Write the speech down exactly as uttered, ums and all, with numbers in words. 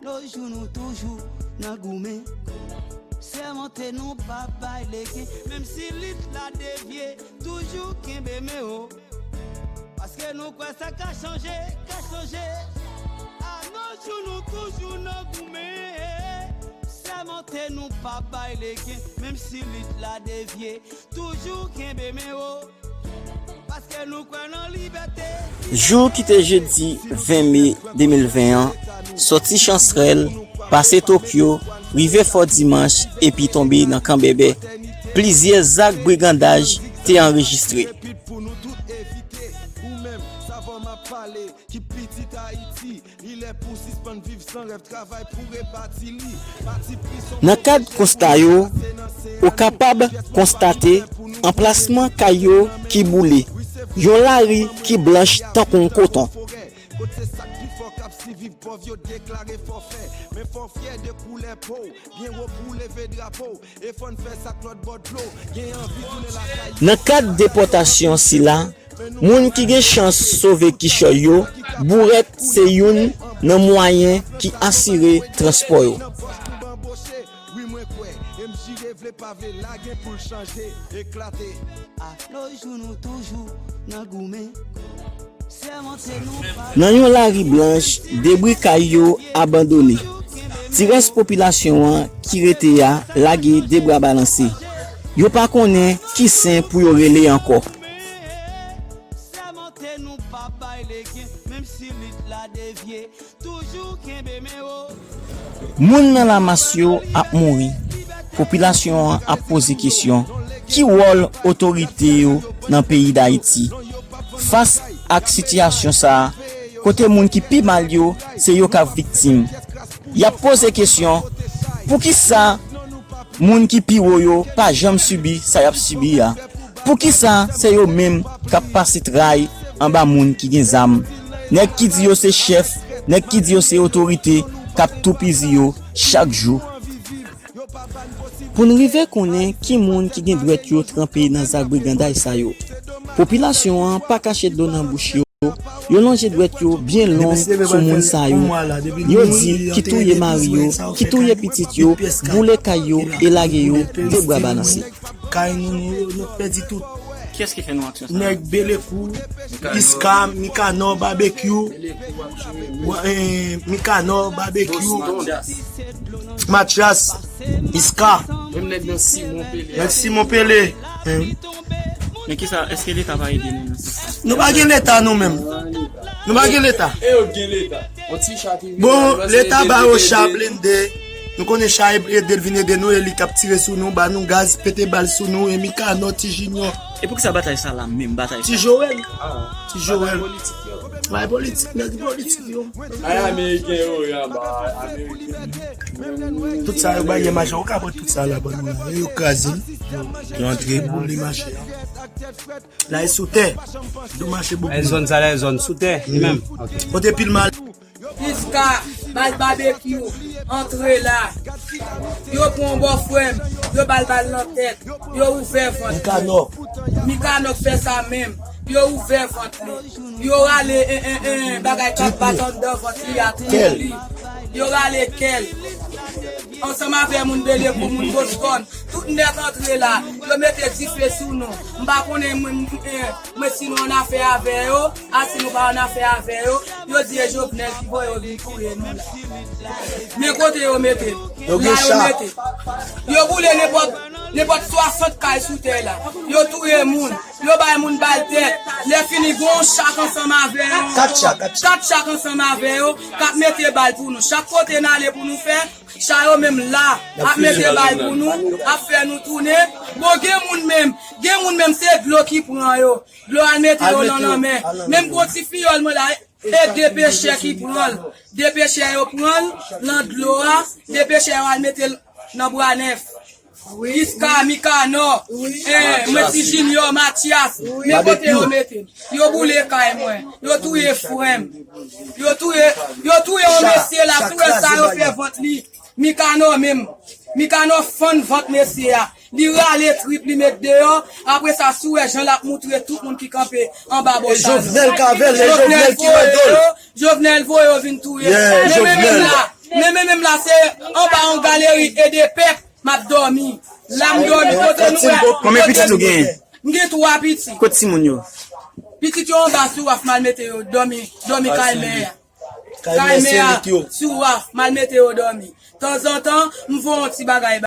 Nos jours nou toujou nan goumen. Sèmante nou pa bay legen, menm si lit la devye, toujou kenbe men wo. Paske nou kwè sa ka chanje, ka chanje. A nos jours nou toujou nan goumen. Sèmante nou pa bay legen, menm si lit la devye, toujou kenbe men wo. Paske nou kwè nan libète. Jou ki te jedi ven me de mil ven an, sòti Chansrèl, pase Tokyo, rive Fò Dimanch, epi tonbe nan Kanbèbè, plizyè zak brigandaj te anrejistre. Pou nou tout evite, ou menm, savan m ap pale, ki pitit Ayiti, li lè pou sispann viv san rèv, travay pou rebati li. Pati pri son Nan kad konsta yo, ou kapab konstate anplasman kay yo ki boule, yon lari ki blanch tankou yon koton. Kot se sa k pi fò k ap siviv, pòv yo deklare fòfè. Men fò w fyè de koulè po w, byen wo pou w leve drapo w. E fò n fè sa k lòt bò dlo, gen anvi tounen lakay. Nan kad depòtasyon sila, moun ki gen chans sove kichòy yo, bourèt se youn nan mwayen ki asire transpò yo. Wi, mwen kwè, e m jire, vle pa vle, la gen pou l chanje, eklate. A nos jours nou toujou nan goumen. Nan yon lari blanch, debri kay yo abandone. Ti rès popilasyon an ki rete a lage de bra balanse. Yo pa konnen ki sen pou yo rele ankò. Sèmante nou pa bay legen, menm si lit la devye, toujou kenbe men wo. Moun nan lamas yo ap mouri. Popilasyon an ap poze kesyon, ki wòl otorite yo nan peyi Dayiti? Fas ak sitiyasyon sa a, kote moun ki pi mal yo, se yo k ap viktim. Y ap poze kesyon, poukisa moun ki pi wo yo pa janm sibi sa y ap sibi a? Poukisa se yo menm k ap pase tray anba moun ki gen zam? Nèg ki di yo se chèf, nèg ki di yo se otorite, k ap toupizi yo chak jou. Pou n rive konnen ki moun ki gen dwèt yo tranpe nan zak briganday sa yo, popilasyon an pa kache dlo nan bouch yo, yo lonje dwèt yo byen long sou moun sa yo. Yo di ki touye mari yo, ki touye pitit yo, boule kay yo e lage yo de bra balanse. Kay nou, nou, nou pèdi tout. Kiyès ki fè nou aksyon sa? Nèg Belekou, Iska, Mikanò, Babekyou, eh, Mikanò, Babekyou, Matyas, Iska. Menm nèg nan Simon Pele. Nèg Simon Pele. Men kisa, èske Leta pa ede nou nan sans sa? Nou pa gen Leta nou menm. Nou pa gen Leta. E yo gen Leta. Bon, Leta ba yo cha blende. Nou konnen cha ede l vin ede nou, e li k ap tire sou nou, ba nou gaz, pete bal sou nou, e Mikanò, Ti Jinyò. E poukisa batay sa la menm, batay sa? Ti Joel. Ti Joel. Bay politik, nèg politik yo. Ay, Ameriken yo, yo anba, Ameriken. Tout sa yo bay, gen mache, ou ka pran tout sa la, ban nou la. Yo kraze l. Yo antre, boule mache a. La, e sou tè. Dou mache bokou. E zòn sa la, e zòn sou tè, li menm. Ok. Kote pil mal. Iska, bal Babekyou, antre la. Yo pran yon bòfrè m, yo ba l bal nan tèt, yo ouvè vant li. Mikanò. Mikanò k fè sa menm, yo ouvè vant li. Yo rale, en, en, en, bagay k ap bat anndan vant li a, trip li. Yo rale kè l. Ansanm avè moun Belekou, moun Boston. Tout nèt antre la. Yo mete dife sou nou. M pa konnen mwen, mwen, mwen si nou annafè avè yo, a si nou pa annafè avè yo. Yo di e Jovenel ki voye yo vin touye nou la. Men kote yo mete l? La yo mete l. Yo boule nenpòt, nenpòt swasant kay sou tè la. Yo touye moun. Yo bay moun bal tèt. Lè fini, gen yon chak ansanm avè yo. Kat chak, kat chak. Kat chak ansanm avè yo k ap mete bal pou nou. Chak kote n ale pou nou fè, cha yo menm la ap mete bal pou nou, ap fè nou tounen. Bon, gen moun menm, gen moun menm se dlo ki pran yo. Dlo al mete yo nan lanmè. Menm gon ti fiyòl mwen la, e de pechè ki pran l. De pechè yo pran l nan dlo a, de pechè yo al mete l nan Bwa Nèf. Iska, Mikanò, eh, mwen Ti Jinyò, Matyas, men kote yo mete m. Yo boule kay mwen, yo touye frè m. Yo touye, yo touye yon mesye la, sou wè sa yo fè vant li. Mikanò menm, Mikanò fann vant mesye a. Li rale trip li met deyò, apre sa sou wè jan l ap moutre tout moun ki kanpe anba bò sa yo. Jovenel k avè l, e Jovenel ki nan do l. Jovenel voye yo vin touye. Men menm la, Men, men, menm la, se anba yon galeri Ede Pèp, m ap dòmi. La, m dòmi. Kote nou wè? Konbyen pitit ou genyen? M gen twa pitit. Kot timoun yo? Pitit yo anba sou waf, m al mete yo dòmi, dòmi kay mè a. Kay mè a, sou waf, m al mete yo dòmi. Tanzantan, m voye yon ti bagay